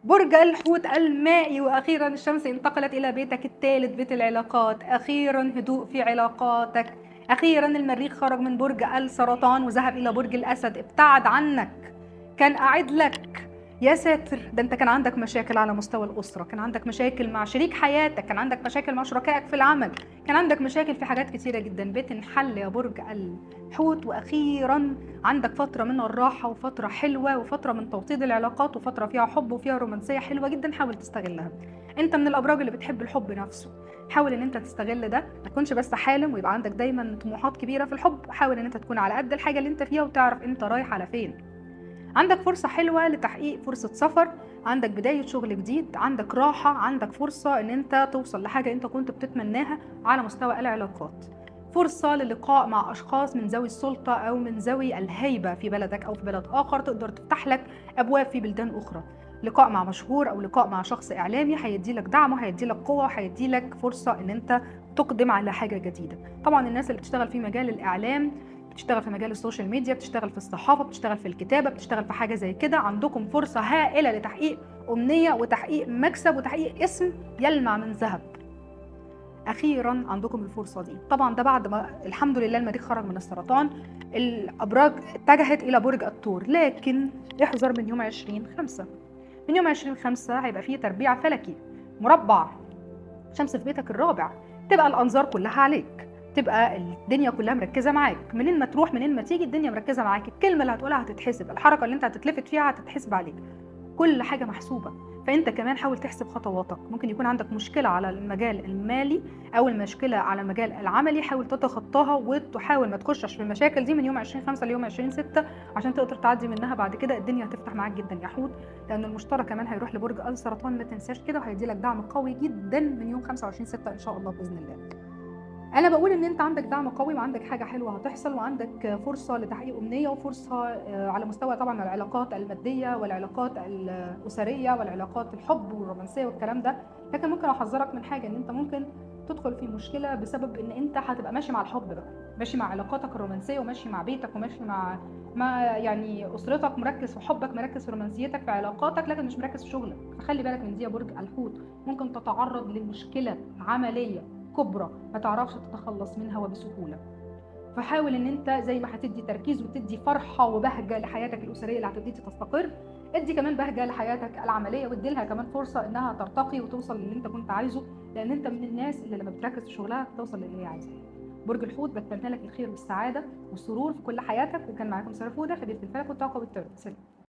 برج الحوت المائي، واخيرا الشمس انتقلت الى بيتك الثالث، بيت العلاقات. اخيرا هدوء في علاقاتك، اخيرا المريخ خرج من برج السرطان وذهب الى برج الاسد، ابتعد عنك، كان قاعد لك. يا ساتر، ده انت كان عندك مشاكل على مستوى الاسرة، كان عندك مشاكل مع شريك حياتك، كان عندك مشاكل مع شركائك في العمل، كان عندك مشاكل في حاجات كتيرة جدا. بتنحل يا برج الحوت، واخيرا عندك فترة من الراحة وفترة حلوة وفترة من توطيد العلاقات وفترة فيها حب وفيها رومانسية حلوة جدا، حاول تستغلها. انت من الابراج اللي بتحب الحب نفسه، حاول ان انت تستغل ده، ما تكونش بس حالم ويبقى عندك دايما طموحات كبيرة في الحب، حاول ان انت تكون على قد الحاجة اللي انت فيها وتعرف انت رايح على فين. عندك فرصة حلوة لتحقيق فرصة سفر، عندك بداية شغل جديد، عندك راحة، عندك فرصة ان انت توصل لحاجة انت كنت بتتمناها على مستوى العلاقات، فرصة للقاء مع اشخاص من ذوي السلطة او من ذوي الهيبة في بلدك او في بلد اخر، تقدر تفتح لك ابواب في بلدان اخرى. لقاء مع مشهور او لقاء مع شخص اعلامي هيدي لك دعم وهيدي لك قوة وهيدي لك فرصة ان انت تقدم على حاجة جديدة. طبعا الناس اللي بتشتغل في مجال الاعلام، بتشتغل في مجال ال social media، بتشتغل في الصحافة، بتشتغل في الكتابة، بتشتغل في حاجة زي كده، عندكم فرصة هائلة لتحقيق أمنية وتحقيق مكسب وتحقيق اسم يلمع من ذهب. أخيرا عندكم الفرصة دي. طبعا ده بعد ما الحمد لله المريخ خرج من السرطان، الأبراج اتجهت إلى برج الثور، لكن احذر من يوم 20/5. من يوم 20/5 هيبقى فيه تربيع فلكي مربع، شمس في بيتك الرابع، تبقى الأنظار كلها عليك، تبقى الدنيا كلها مركزه معاك، منين ما تروح منين ما تيجي الدنيا مركزه معاك، الكلمة اللي هتقولها هتتحسب، الحركة اللي انت هتتلفت فيها هتتحسب عليك، كل حاجة محسوبة. فانت كمان حاول تحسب خطواتك. ممكن يكون عندك مشكلة على المجال المالي او المشكلة على المجال العملي، حاول تتخطاها وتحاول ما تخشش في المشاكل دي من يوم 20/5 ليوم 20/6 عشان تقدر تعدي منها. بعد كده الدنيا هتفتح معاك جدا يا حوت، لان المشتري كمان هيروح لبرج السرطان، ما تنساش كده، وهيدي لك دعم قوي جدا من يوم 25/6 ان شاء الله باذن الله. أنا بقول إن أنت عندك دعم قوي وعندك حاجة حلوة هتحصل وعندك فرصة لتحقيق أمنية وفرصة على مستوى طبعا العلاقات المادية والعلاقات الأسرية والعلاقات الحب والرومانسية والكلام ده. لكن ممكن أحذرك من حاجة، إن أنت ممكن تدخل في مشكلة بسبب إن أنت هتبقى ماشي مع الحب بقى، ماشي مع علاقاتك الرومانسية وماشي مع بيتك وماشي مع يعني أسرتك، مركز في حبك، مركز في رومانسيتك، في علاقاتك، لكن مش مركز في شغلك. فخلي بالك من دي يا برج الحوت، ممكن تتعرض لمشكلة عملية كبرى ما تعرفش تتخلص منها وبسهوله. فحاول ان انت زي ما هتدي تركيز وتدي فرحه وبهجة لحياتك الاسرية اللي هتبتدي تستقر، ادي كمان بهجة لحياتك العملية، وادي لها كمان فرصة انها ترتقي وتوصل للي انت كنت عايزه، لان انت من الناس اللي لما بتركز في شغلها بتوصل للي هي عايزاه. برج الحوت بتمنى لك الخير والسعادة والسرور في كل حياتك. وكان معاكم ساره فوده، خبيرة الفلك والطاقة والتارot. سلام.